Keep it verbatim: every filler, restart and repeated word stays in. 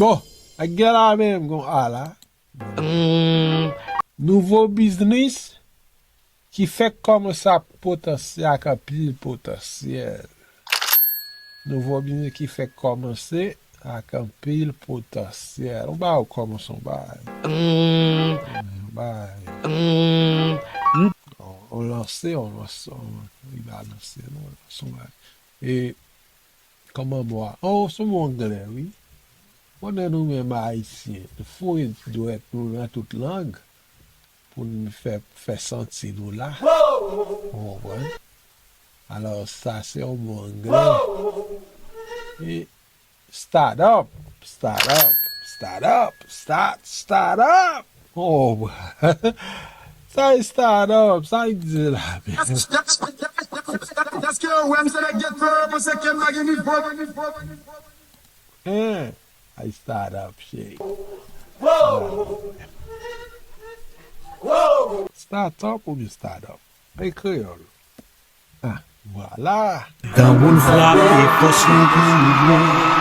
Bon, ak gè la menm gon a la. Nouvo biznis ki fèk kòmanse ak potansyèl, ak anpil potansyèl. Nouvo biznis ki fèk kòmanse ak anpil potansyèl. On bagay ou kòmanse on bagay. On bagay. On, on lanse, on lanse, on, li pa lanse, non, lanse on bagay. E, kòman mo a? Oh, se mo anglè, wi. Konnen nou menm Ayisyen, nou foure dwèt nou nan tout lang pou n fè, fè santi nou la. Ou konprann? Alò, sa se yon mo anglè. E start up, start up, start up, start, start up. Oh, sa e start up, sa e di la menm. Èske w wè m se nèg get fè, panse ke m pa gen nivo? Hein, ay start up, cheri. Start up oubyen start up? E kreyòl. Ah, vwala. Tanbou n frape, fòs nou pou lwen.